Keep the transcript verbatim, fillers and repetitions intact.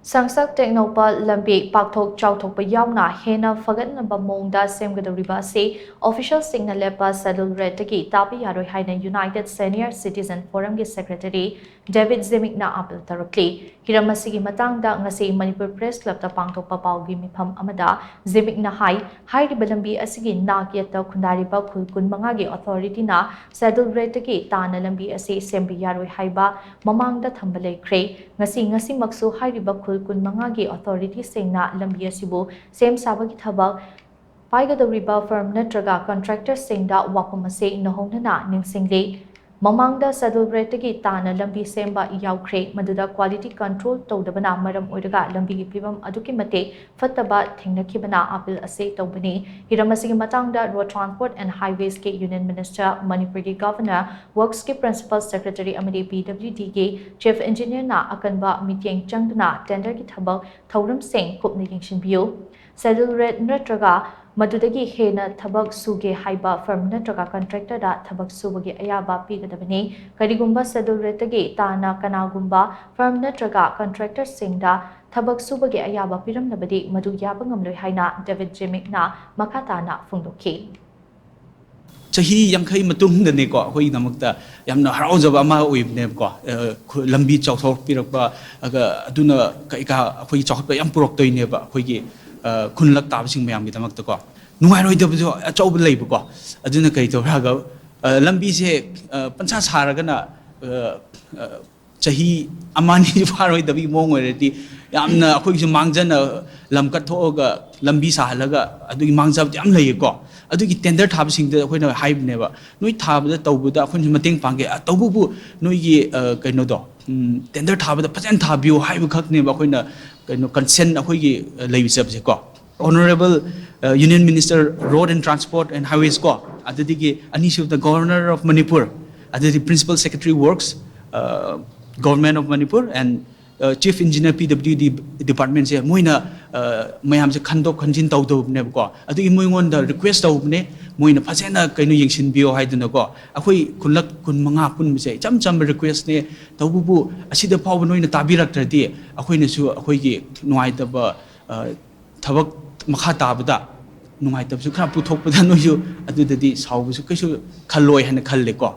ꯁꯪꯁꯛ ꯇꯦꯡꯅꯧꯄꯜ ꯂꯝꯕꯤ ꯄꯥꯛꯊꯣꯛ ꯆꯥꯎꯊꯣꯛꯄ ꯌꯥꯎꯅ ꯍꯦꯟꯅ ꯐꯒꯠꯅꯕ ꯃꯑꯣꯡꯗ ꯁꯦꯝꯒꯗꯧꯔꯤꯕ ꯑꯁꯤ officialꯁꯤꯡꯅ ꯂꯦꯞꯄ Scheduled Rateꯇꯒꯤ ꯇꯥꯕ ꯌꯥꯔꯣꯏ ꯍꯥꯏꯅ United Senior Citizen Forumꯒꯤ Secretary David Zimikꯅ appeal ꯇꯧꯔꯛꯂꯤ꯫ ꯍꯤꯔꯝ ꯑꯁꯤꯒꯤ ꯃꯇꯥꯡꯗ ꯉꯁꯤ Manipur Press Clubꯇ ꯄꯥꯡꯊꯣꯛꯄ ꯄꯥꯎꯒꯤ ꯃꯤꯐꯝ ꯑꯃꯗ ꯖꯤꯃꯤꯛꯅ ꯍꯥꯏ, ꯍꯥꯏꯔꯤꯕ ꯂꯝꯕꯤ ꯑꯁꯤꯒꯤ ꯅꯥꯛ ꯌꯦꯠꯇ ꯈꯨꯟꯗꯥꯔꯤꯕ ꯈꯨꯜ ꯀꯨꯟꯃꯉꯥꯒꯤ authorityꯅ Scheduled Rateꯇꯒꯤ ꯇꯥꯅ ꯂꯝꯕꯤ ꯑꯁꯤ ꯁꯦꯝꯕ ꯌꯥꯔꯣꯏ ꯍꯥꯏꯕ ꯃꯃꯥꯡꯗ ꯊꯝꯕ ꯂꯩꯈ꯭ꯔꯦ꯫ ꯉꯁꯤ, ꯉꯁꯤꯃꯛꯁꯨ ꯍꯥꯏꯔꯤꯕ ꯈꯨꯜ ꯀꯨꯟꯃꯉꯥꯒꯤ authorityꯁꯤꯡꯅ ꯂꯝꯕꯤ ꯑꯁꯤꯕꯨ ꯁꯦꯝ ꯁꯥꯕꯒꯤ ꯊꯕꯛ ꯄꯥꯏꯒꯗꯧꯔꯤꯕ firm ꯅꯠꯇ꯭ꯔꯒ contractorꯁꯤꯡꯗ ꯋꯥꯐꯝ ꯑꯁꯤ ꯅꯧꯍꯧꯅꯅ ꯅꯤꯡꯁꯤꯡꯂꯤ꯫ ꯃꯃꯥꯡꯗ Scheduled Rateꯇꯒꯤ ꯇꯥꯅ ꯂꯝꯕꯤ ꯁꯦꯝꯕ ꯌꯥꯎꯈ꯭ꯔꯦ, ꯃꯗꯨꯗ quality control ꯇꯧꯗꯕꯅ ꯃꯔꯝ ꯑꯣꯏꯔꯒ ꯂꯝꯕꯤꯒꯤ ꯐꯤꯕꯝ ꯑꯗꯨꯛꯀꯤ ꯃꯇꯤꯛ ꯐꯠꯇꯕ ꯊꯦꯡꯅꯈꯤꯕꯅ appeal ꯑꯁꯤ ꯇꯧꯕꯅꯤ꯫ ꯍꯤꯔꯝ ꯑꯁꯤꯒꯤ ꯃꯇꯥꯡꯗ Road Transport and Highwaysꯀꯤ Union Minister, ꯃꯅꯤꯄꯨꯔꯒꯤ Governor, Worksꯀꯤ Principal Secretary ꯑꯃꯗꯤ PWDꯒꯤ Chief Engineerꯅ ꯑꯀꯟꯕ ꯃꯤꯠꯌꯦꯡ ꯆꯪꯗꯨꯅ tenderꯒꯤ ꯊꯕꯛ ꯊꯧꯔꯝꯁꯤꯡ ꯀꯨꯞꯅ ꯌꯦꯡꯁꯤꯟꯕꯤꯌꯨ꯫ Scheduled Rate ꯅꯠꯇ꯭ꯔꯒ ꯃꯗꯨꯗꯒꯤ ꯍꯦꯟꯅ ꯊꯕꯛ ꯁꯨꯒꯦ ꯍꯥꯏꯕ firm ꯅꯠꯇ꯭ꯔꯒ contractorꯗ ꯊꯕꯛ ꯁꯨꯕꯒꯤ ꯑꯌꯥꯕ ꯄꯤꯒꯗꯕꯅꯤ꯫ ꯀꯔꯤꯒꯨꯝꯕ Scheduled Rateꯇꯒꯤ ꯇꯥꯅ ꯀꯅꯥꯒꯨꯝꯕ firm ꯅꯠꯇ꯭ꯔꯒ contractorꯁꯤꯡꯗ ꯊꯕꯛ ꯁꯨꯕꯒꯤ ꯑꯌꯥꯕ ꯄꯤꯔꯝꯂꯕꯗꯤ ꯃꯗꯨ ꯌꯥꯕ ꯉꯝꯂꯣꯏ ꯍꯥꯏꯅ ꯗꯦꯕꯤꯗ ꯖꯤꯃꯤꯛꯅ ꯃꯈꯥ ꯇꯥꯅ ꯐꯣꯡꯗꯣꯛꯈꯤ꯫ ꯆꯍꯤ ꯌꯥꯡꯈꯩ ꯃꯇꯨꯡꯗꯅꯦꯀꯣ, ꯑꯩꯈꯣꯏꯒꯤꯗꯃꯛꯇ ꯌꯥꯝꯅ ꯍꯔꯥꯎꯖꯕ ꯑꯃ ꯑꯣꯏꯕꯅꯦꯕꯀꯣ꯫ ꯑ, ꯈꯨ-, ꯂꯝꯕꯤ ꯆꯥꯎꯊꯣꯛꯄꯤꯔꯛꯄ, ꯑꯗꯨꯒ ꯑꯗꯨꯅ ꯀꯩꯀꯥ ꯑꯩꯈꯣꯏꯒꯤ ꯆꯥꯎꯈꯠꯄ ꯌꯥꯝ ꯄꯨꯔꯛꯇꯣꯏꯅꯦꯕ, ꯑꯩꯈꯣꯏꯒꯤ, ꯑ, ꯈꯨꯟꯂꯛ ꯇꯥꯕꯁꯤꯡ ꯃꯌꯥꯝꯒꯤꯗꯃꯛꯇꯀꯣ꯫ ꯅꯨꯡꯉꯥꯏꯔꯣꯏꯗꯕꯁꯨ ꯑꯆꯧꯕ ꯂꯩꯕꯀꯣ꯫ ꯑꯗꯨꯅ ꯀꯔꯤ ꯇꯧꯔꯦ ꯍꯥꯏꯔꯒ, ꯑ, ꯂꯝꯕꯤꯁꯦ, ꯑ, ꯄꯪꯁꯥ ꯁꯥꯔꯒꯅ, ꯑ, ꯑ, ꯆꯍꯤ ꯑꯃ ꯑꯅꯤ ꯐꯥꯔꯣꯏꯗꯕꯒꯤ ꯃꯑꯣꯡ ꯑꯣꯏꯔꯗꯤ ꯌꯥꯝꯅ ꯑꯩꯈꯣꯏꯒꯤꯁꯨ ꯃꯥꯡꯖꯅ ꯂꯝ ꯀꯠꯊꯣꯛꯑꯒ ꯂꯝꯕꯤ ꯁꯥꯍꯜꯂꯒ ꯑꯗꯨꯒꯤ ꯃꯥꯡꯖꯕꯗꯤ ꯌꯥꯝ ꯂꯩꯌꯦꯀꯣ꯫ ꯑꯗꯨꯒꯤ tender ꯊꯥꯕꯁꯤꯡꯗ ꯑꯩꯈꯣꯏꯅ ꯍꯥꯏꯕꯅꯦꯕ, "ꯅꯣꯏ ꯊꯥꯕꯗ ꯇꯧꯕꯗ ꯑꯩꯈꯣꯏꯅꯁꯨ ꯃꯇꯦꯡ ꯄꯥꯡꯒꯦ, ꯑ, ꯇꯧꯕꯕꯨ ꯅꯣꯏꯒꯤ, ꯑ, ꯀꯩꯅꯣꯗꯣ, ꯎꯝ, tender ꯊꯥꯕꯗ ꯐꯖꯅ ꯊꯥꯕꯤꯌꯨ" ꯍꯥꯏꯕꯈꯛꯅꯦꯕ ꯑꯩꯈꯣꯏꯅ ꯀꯩꯅꯣ concern ꯑꯩꯈꯣꯏꯒꯤ, ꯑ, ꯂꯩꯖꯕꯁꯦꯀꯣ꯫ Honourable, uh, Union Minister Road and Transport and Highways ꯀꯣ, ꯑꯗꯨꯗꯒꯤ ꯑꯅꯤꯁꯨꯕꯗ Governor of Manipur, ꯑꯗꯨꯗꯒꯤ Principal Secretary Works, uh, Government of Manipur and, uh, Chief Engineer PWD departmentꯁꯦ ꯃꯣꯏꯅ, uh, ꯃꯌꯥꯝꯁꯦ ꯈꯟꯗꯣꯛ ꯈꯟꯖꯤꯟ ꯇꯧꯗꯧꯕꯅꯦꯕꯀꯣ꯫ ꯑꯗꯨꯒꯤ ꯃꯣꯏꯉꯣꯟꯗ request ꯇꯧꯕꯅꯦ, ꯃꯣꯏꯅ ꯐꯖꯅ ꯀꯩꯅꯣ ꯌꯦꯡꯁꯤꯟꯕꯤꯌꯣ ꯍꯥꯏꯗꯅꯀꯣ꯫ ꯑꯩꯈꯣꯏ ꯈꯨꯜꯂꯛ ꯀꯨꯟ ꯃꯉꯥ ꯄꯨꯟꯕꯁꯦ ꯏꯆꯝ ꯆꯝꯕ request ꯅꯦ꯫ ꯇꯧꯕꯕꯨ ꯑꯁꯤꯗ ꯐꯥꯎꯕ ꯅꯣꯏꯅ ꯇꯥꯕꯤꯔꯛꯇ꯭ꯔꯗꯤ ꯑꯩꯈꯣꯏꯅꯁꯨ ꯑꯩꯈꯣꯏꯒꯤ ꯅꯨꯡꯉꯥꯏꯇꯕ, ꯑ, ꯊꯕꯛ ꯃꯈꯥ ꯇꯥꯕꯗ ꯅꯨꯡꯉꯥꯏꯇꯕꯁꯨ ꯈꯔ ꯄꯨꯊꯣꯛꯄꯗ ꯅꯣꯏꯁꯨ ꯑꯗꯨꯗꯗꯤ ꯁꯥꯎꯕꯁꯨ ꯀꯩꯁꯨ ꯈꯜꯂꯣꯏ ꯍꯥꯏꯅ ꯈꯜꯂꯦꯀꯣ꯫